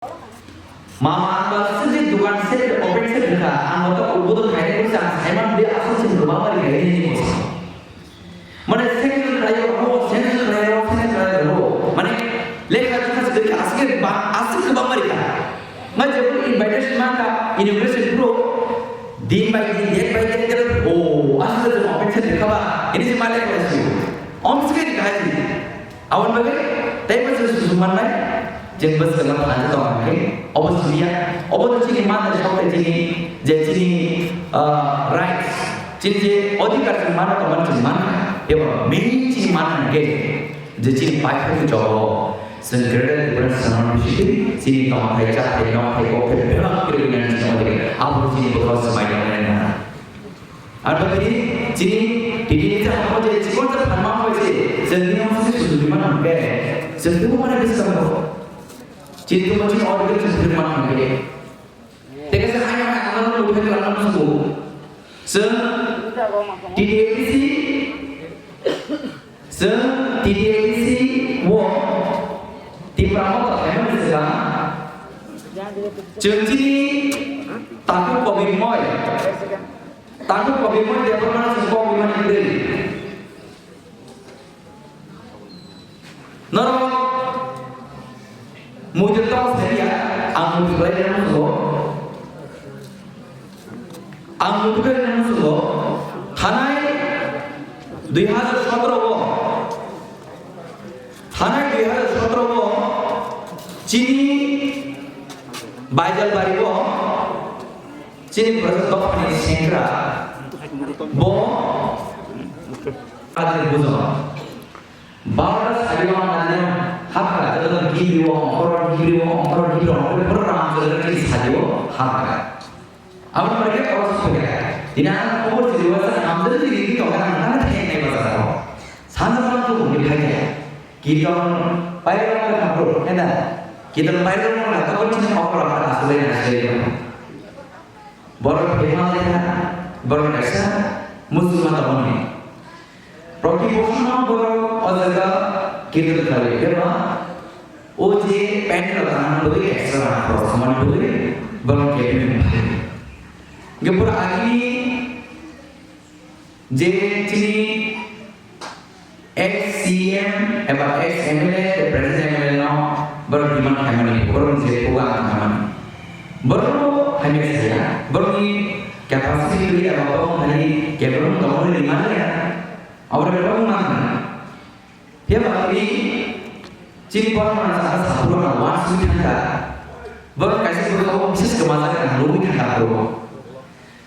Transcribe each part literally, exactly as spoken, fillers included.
Mama, ang ba sini dukan se open se duka, ang ba to ubo to khaini ko sa, emang dia asal sin duba mari khaini ni ko sa. Mane second khlai o, second khlai o, second khlai o. Mane lekha jukha se asik ba asik ba mari ka. Nga je invitation ma ka inauguration pro din by din, date by date, o asik se open se duka ba. Ini si male ko si. Om se ka si. Aboni bagwi teibo chwng susumannai, chwng bwskangno phan tong hwnkhe, obo simiya, obo to chini manna sok tei chini, je chini, ah, rights, chini je odhikar chwng manna tongmani chwng mankha, eba main chini manna hwnkhe, je chini paithakni chobo, chwng Greater Tripura Autonomous District, chini tongthai, chathai, nokthai, kokthai, bebak kwrwi nani chini odhikar, abo chini bwkhao swmai tongmani nana. Ang tini chini, tini ni jang mo je chikon sa phan ma mo je, jeng ni mo se su ma nang ke, jeng tu mo na bis ka mo. Chini tu mo chini order ke jeng tu ma nang ke. Teka sa hanya ma ang mo lu ke lang mo su. Se T T A D C, se T T A D C wo Tipra mo ta hai mo se ka. Jeng chini taku kobi moi. Tangkuk kobi moi de bormani song kok rimani kwrwi. Norok muitu tong sariya, ang muitu khlai rwna muchungo. Ang muitu khlai rwna muchungo. Thanai dui hazar sotro o, thanai dui hazar sotro o chini Baijalbari o Chini Bwrajak dophani sengkrak bo adini bujo. Barota sari o adini hapkha, joto gibri o ongkhor, gibri o ongkhor, gibri o ongkhor, pura ram jodra chini sari o hapkha. Aboni pore khe oro sokha. Tini ang khobor chini wasa hamjak chini tongkha, ang thang thang nai basa ko. Sanja sanja tu mungkin khai khe. Kirtan pairok kha bro, ena. Kirtan pairok kha, tabuk chini okra kha, asli asli. Borok phirma lekha, borok kaisa musulman tongmani. Proti bochorno borok o jaga kirtan khlai, phirma o je pandal rok tangna bagwi extra rang khorok khamani bagwi borok kebini phai. Hingke pura agini je chini ex C M eba ex M L A tei present M L A no borok demand khaimani, borok je program khaimani. Borok no hamya saya, borok ni capacity kwrwi eba borok ni capable tongmani rimani ya. Abo borok no ma khaimani. Phiya ba tini chini borok no sa sa borok no wansugwi thangkha. Borok kaisa borok abo bises kwmajak ang nugwi thangkha borok.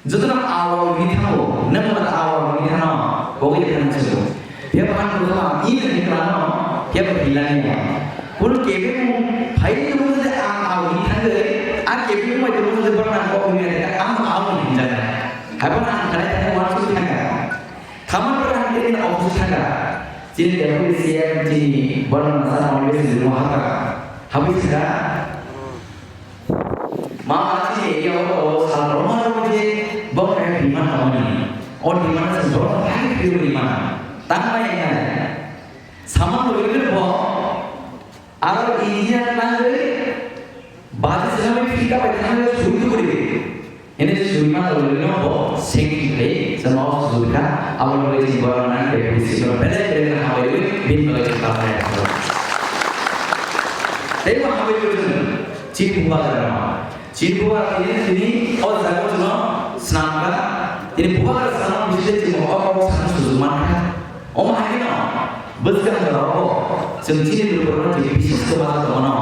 Jotono awa wngwi thango, nwng bo awa wngwi thano, bo wngwi thang chwng. Phiya bo ang kwthang ini wngwi kwlano, phiya bo hinlani mo. Kunu kebeng phai tongmani je ang awa wngwi thangwi, a kebeng bai tongmani je borok ang kok wngwi thangkha, ang awa wngwi hinjaknai. Hai bono ang khanai thangwi wansugwi thangkha. Thamani borok ang tei office thangkha. Chini deputy C M chini borok masa Congress ni mo hapkha. Habwi thangkha. Ma, ma, chini area o, o, sal roma roma je, bo kaya demand tongmani. O demand se bo hai kiri demand. Tang bai nai. Saman lo kiri bo, aro engineer nangri, baji sinami fika bai tangri sui tu kiri. Ini sui ma lo kiri no bo, sing kiri, sama o sui ka, abo lo kiri bo nang kiri sing kiri, bele bele na habai kiri, bin lo kiri ka bai. Tei bo habai kiri, chini bubagra no. Chini bubagra tini, tini o jaga o chwngno swnamkha. Tini bubagra swnamkha bisi tei chini o kok swnam sujuk mankha. Omo hai kheno bwskang jora o chwng chini lukurokno tini bises kwmajak tongmano.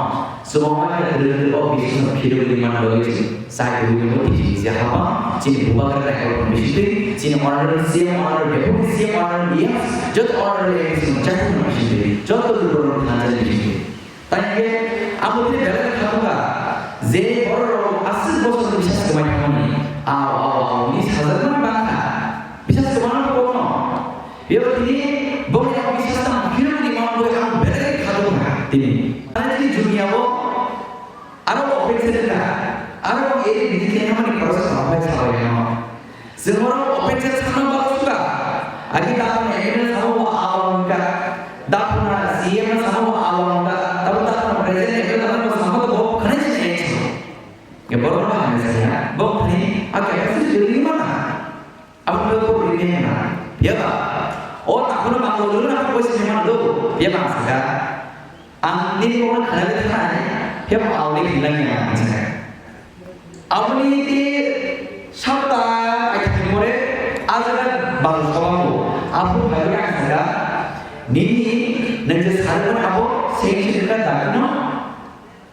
Chwng omo hai kheno o bises no phirogwi man bagwi chwng chai tongwi tongo tini je hapang chini bubagra naikol bisi tei chini honorary C M, honorary deputy C M, honorary E M, joto honorary M C no chai tongmani bisi tei joto lukurokno thansa bisi tei. Tangke abo tini belai kha thangkha je borok rok aswk bosor ni bisas kwmai thangmani. Aw, aw, aw, ni sajak mani bangkha. Bisas kwmano kono. Bebo tini bokni abo bisas tang phirok ni mano boi ang belai kha thangkha tini. Ani tini dunia bo aro open se thangkha. Aro eri bini khe hamani process ma phai sabai no. Chwng oro open se thangna baro suka. Agi daphne M L A samo bo awa wngkha. Daphna C M samo bo awa wngkha. Tabo daphna president M L A samo bo samo bo khani sini Borok no hamya saya, bo thani a capacity dwlwi mana. Abo no ko ri ne na. Phiya ba? O takhoro ma ko ri na ko se ma do. Phiya ba saka. Ang ni ko na khana de thai. Phiya ba aw ni hinang ya saka. Aboni ti sapta ai thani pore a jaga bal soba ko. Abu bhai ya saka. Nini nang je sar ko abo se se ka da no.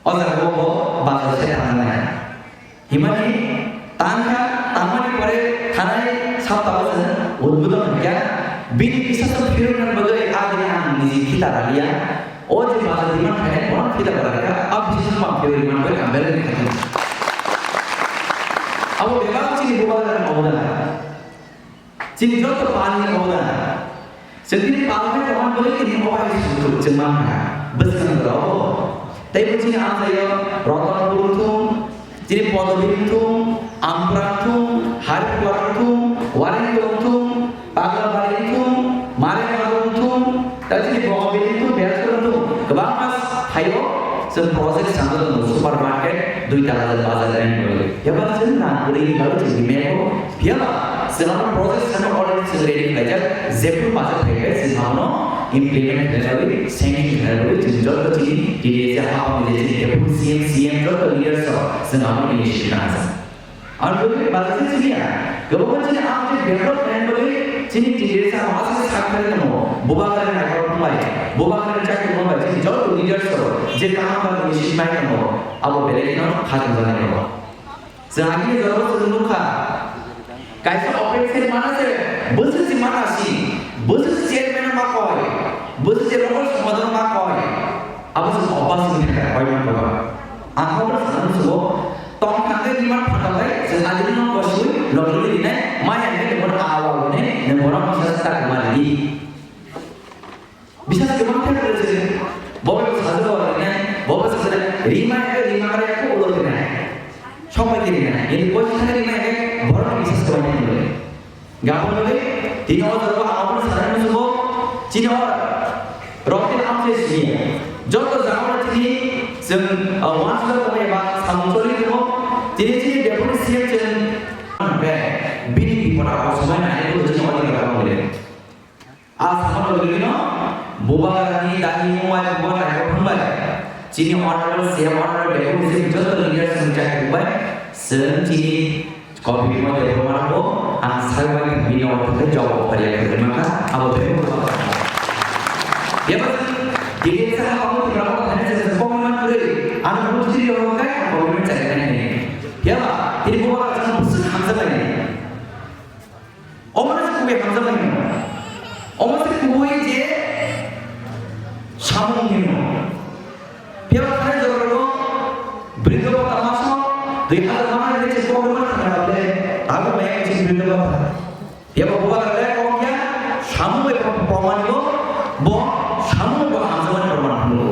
O jaga o bo bazar se thangnai. Himani tangkha, tangmani pore thanai saptao se udbodon hwnkha. Bini biswasno phirokna bagwi agini ang niji khita raliya. O je bazar demand khainai bono khita ralika, a biswasno phirok demand bai ang belai khainai. Abo bebak chini bubagra ni obodan. Chini joto palni obodan. Chwng tini palmani obodan bagwi tini obai chwng mankha. Bwskango rw. Tei bo chini amchaio Rotonpur wngthung, chini Podobir wngthung, Ampra wngthung, Haripura wngthung, Warengdo wngthung, Paglabari wngthung, Maremagao wngthung, tei chini Bongobili wngthung, Belaskoro wngthung. Kwbangma phaio chwng project sanjak tongo, supermarket, dui tala bazar rent bagwi. Yaba chwng nang kwrwi bagwi chwng mego. Phiya ba, chwng abo project sano already chwng ready khlaijak, jephru bazar phaibai chwng abono implement khlainai, sanction khlainai, chwng joto chini T D S A hapang je chini jephru C M, C M joto leaders rok chwng abono initiative nangjak. Ang bagwi bazar se chini ya, kwbangma chini ang je development bagwi chini T D S A ma aswk sak khlai tongo, bubagra ni naikol bai, bubagra ni chakri bai, chini joto leaders rok je kaham bagwi initiative nai tongo, abo belai no kha tongjaknai tongo. Chwng agini jorao chwng nukha. Kaisa operation mana se, bwswk se mana si, bwswk se chairman ma koi, bwswk se local somadon ma koi. Abo chwng obas wngkha, koi man koi. Ang kok sana musugo, tong thangkhe rima phatalai, chwng agini no kosui, logri rinai, maya hwnkhe nang bono awa hwnwi, nang bono kisa tak ma ri. Bisas kwbang khe rwjak. Bo bai sajak bo rwnai, bo bai sajak rima khe rima kare khe ulo rwnai. Sok bai khe rwnai. Ini bo sajak rima khe borok ni bisas kwbang khe rwnai. Gabon ni tini o jaga ang abo sana musugo chini o rok ni amche sini. Joto jaga o tini chwng, ah, wan sila tong eba samung choli tong tini chini deputy C M chwng. Bini bipod apod somai nai bo chini o jaga o. A saphano rwgwino bubagrani dagi mungbai bubagra rok thangbai. Chini honorable C M, honorable deputy C M joto leaders ni chai bubai. Chwng chini Kobir Bimal Debbarma rokbo ang sai bai bini obo thangwi job offer ya kwrwi mankha, abo bai bubagra. Yaba chwng dili sa ha obo Tipra motha thani chwng kok man kwrwi. Ano buji rok kai kok man chai nai. Yaba tini bubagra chwng bwswk hamjaknai. Omo se kubui hamjakmani. Omo se kubui je samung hino. Phiya ba thani jorao brindo bhata maso dui hazar mangai je chini program thangna bole abo mai chini brindo bhata. Phiya ba bubagra le kok ya samung bai proman bo, bo samung bai hamjakmani proman hino.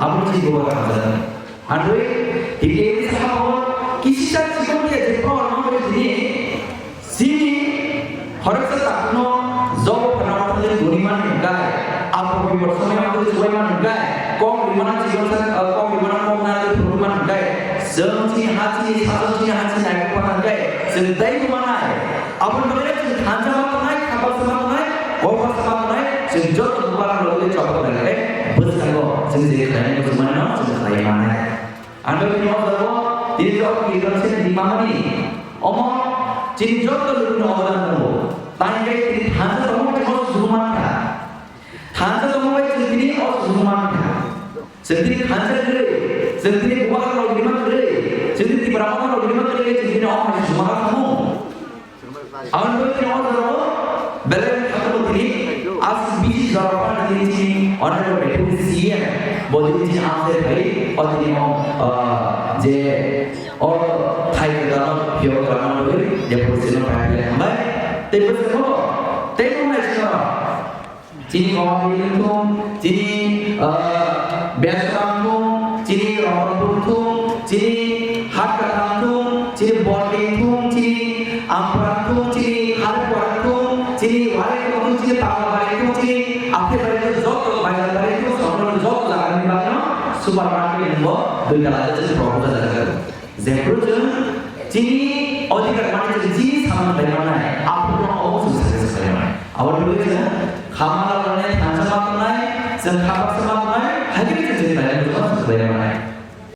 Abo chini bubagra hamjakmani. Andui, tini ini sahao kisisa chikon dia je power mangoi tini, sini horoksa takno job phana mathali duni man hingkai, apo bibor somoi mathali chubai man hingkai, kok rimana chikon sa, kok rimana kok na duni man hingkai, seng chini ha chini, sajo chini ha chini nai ko man hingkai, seng dai ko manai. Aboni bagwi chwng thansa ma tongnai, khapalsa ma tongnai, kokpalsa ma tongnai, chwng joto bubagra logwi chobok nai khe bwskango chwng je khlainai muchungmano chwng khlai mannai. Ang bagwi tini o jaga o tini joto kirtan se di mamani omo chini joto lugno obodan tongo. Tani khe tini thansa tongmani o sujugu mankha. Thansa tongmani chwng tini o sujugu mankha. Chwng tini thansa kwrwi, chwng tini bubagra logwi ma kwrwi, chwng tini Tipra motha logwi ma kwrwi, chwng tini o hai sujugu mankha thango. Aboni bagwi tini o jorao belai khe khatungma tini aswk bisi jorao phano tini chini honorable deputy C M bo tini chini amchai phai o tini o, ah, je o thai kwtalno phiyok rwna bagwi deputy C M no phai phai hambai. Tei bwskango tei nuknai chini o. Chini Guwahati wngthung, chini, ah, Besra wngthung, chini Ramanpur wngthung, chini Hatkatha wngthung, chini Bordi wngthung, chini Ampra wngthung, chini Haripura wngthung, chini Warengdo wngthung, chini Paglabari wngthung, chini Aphebari wngthung, joto Baijalbari wngthung, Songroni joto jagani bagwino supermarket ni bo dui tala je chini proposal jaga. Jephru chwng chini odhikar mani chwng chini samung bai manai, aphuru no omo chwng sacrifice khlai manai. Abo twi chwng khama labanai, thansa ma tongnai, chwng khapaksa ma tongnai, hai khe chwng